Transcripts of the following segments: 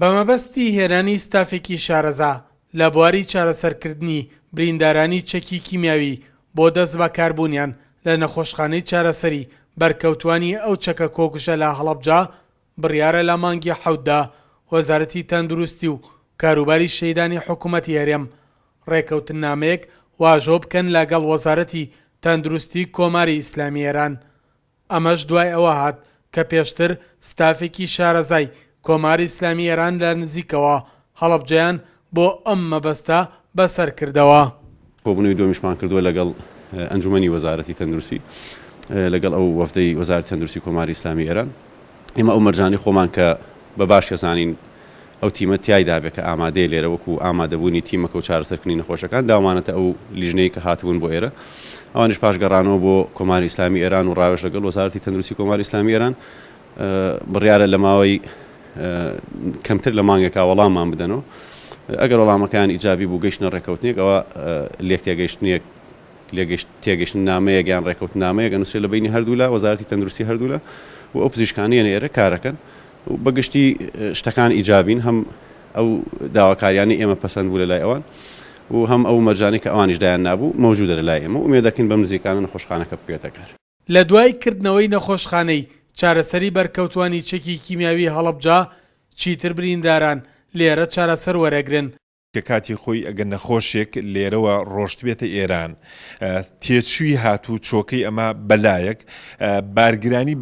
بە مەبەستی هێنانی ستافێکی شارەزا لە بواری چارەسەرکردنی بریندارانی چەکی کیمیاوی بۆ دەست بەکاربوونیان لە نەخۆشخانەی چارەسەری بەرکەوتووانی ئەو چەکە کۆکوژە لە هەڵەبجە، بڕیارە لە مانگی حەوتدا وەزارەتی تەندروستی و کاروباری شەهیدانی حکومەتی هەرێم ڕێکەوتننامەیەک واژۆ بکەن لەگەڵ وەزارەتی تەندروستی کۆماری ئیسلامی ئێران. ئەمەش دوای ئەوە هات کە پێشتر ستافێکی شارەزای کۆماری ئیسلامی ئێران لە نزیکەوە هەڵەبجەیان بۆ ئەم مەبەستە بەسەر کردەوە. کۆبوونەوەی دووەمیشمان کردووە لەگەڵ ئەنجومەنی وەزارەتی تەندروستی لەگەڵ ئەو وەفدەی وەزارەتی تەندروستی کۆماری ئیسلامی ئێران. ئێمە ئەو مەرجانەی خۆمان کە بە باش ئەزانین ئەو تیمە تیایدا بێ کە ئامادەیە لێرە وەکو ئامادەبوونی تیمەکە و چارەسەرکردنی نەخۆشەکان داومانەتە ئەو لیژنەی کە هاتبوون بۆ ئێرە ئەوانیش پاش گەڕانەوە بۆ کۆماری ئیسلامی ئێران و ڕاوێژ لەگەڵ وەزارەتی تەندروستی کۆماری ئیسلامی ئێران بڕیارە لە ماوەی کەمتر لە مانگێکا وەڵاممان بدەنەوە ئەگەر وەڵامەکەیان ئیجابی بوو گەیشتنە ڕێکەوتنێک ئەوە لێکتێگەیشتنێک لێکتێگەیشتننامەیەک یان ڕێکەوتننامەیەک ئەنووسرێت لە بەینی هەردوولا، وەزارەتی تەندروستی هەردوولا و ئەو پزیشکانەی یەنە ئێرە کارەکەن و بە گشتی شتەکان ئیجابین هەم ئەو داواکاریانەی ئێمە پەسەند بوو لە لای ئەوان و هەم ئەو مەرجانەی کە ئەوانیش دایان نابوو مەوجودە لە لای ئێمە و ئومێد دەکەین بەم نزیکانە نەخۆشخانەکە بکەوێتە کار. لە دوای کردنەوەی نەخۆشخانەی چارەسەری بەرکەوتوانی چەکی کیمیاوی هەڵەبجە، چیتر برینداران لێرە چارەسەر وەرەگرن. کە کاتی خۆی ئەگەر نەخۆشێک لێرەوە ڕۆشتبێتە ئێران تێچووی هاتوو چۆکەی ئەمە بەلایەک بارگرانی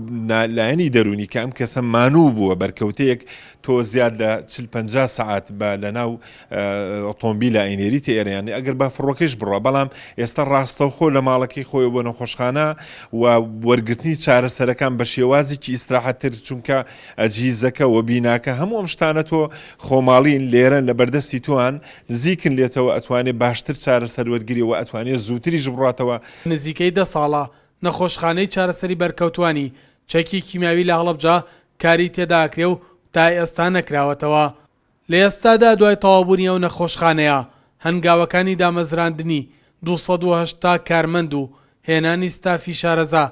لایەنی دەرونی کە ئەم کەسە مانوو بووە بەرکەوتەیەک تۆ زیاد لە 40 50 سەعات بە لەناو ئۆتۆمبیلە ئەینێریتە ئێرەیان ئەگەر بە فڕۆکەیش بڕوا بەڵام ئێستا ڕاستەوخۆ لە ماڵەکەی خۆی بۆ نەخۆشخانە و وەرگرتنی چارەسەرەکان بە شێوازێکی ئیسراحەتتر چونکە ئەجهیزەکە و بیناکە هەموو ئەم شتانە تۆ خۆماڵین لێرەن لە بەردەستی تۆان نزیکن لێتەوە ئەتوانێ باشتر چارەسەر وەرگری وە ئەتوانێ زووتریش بڕاتەوە. نزیکەی دە ساڵە نەخۆشخانەی چارەسەری بەرکەوتوانی چەکی کیمیاوی لە هەڵەبجە کاری تێدا ئەکرێ و تا ئێستا نەکراوەتەوە. لە ئێستادا دوای تەواوبوونی ئەو نەخۆشخانەیە، هەنگاوەکانی دامەزراندنی 280 کارمەند و هێنانی ستافی شارەزا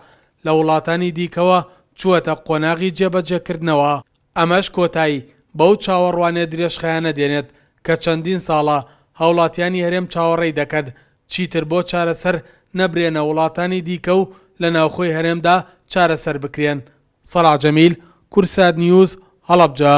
لە وڵاتانی دیکەوە چووەتە قۆناغی جێبەجێکردنەوە، ئەمەش کۆتایی بەو چاوەڕوانیە درێژخایەنە دێنێت کە چەندین ساڵە هاوڵاتیانی هەرێم چاوەڕێی دەکەن چیتر بۆ چارەسەر نەبرێنە وڵاتانی دیکە و لە ناوخۆی هەرێمدا چارەسەر بکرێن. سەڵاح جەمیل، کوردسات نیوز، هەڵەبجە.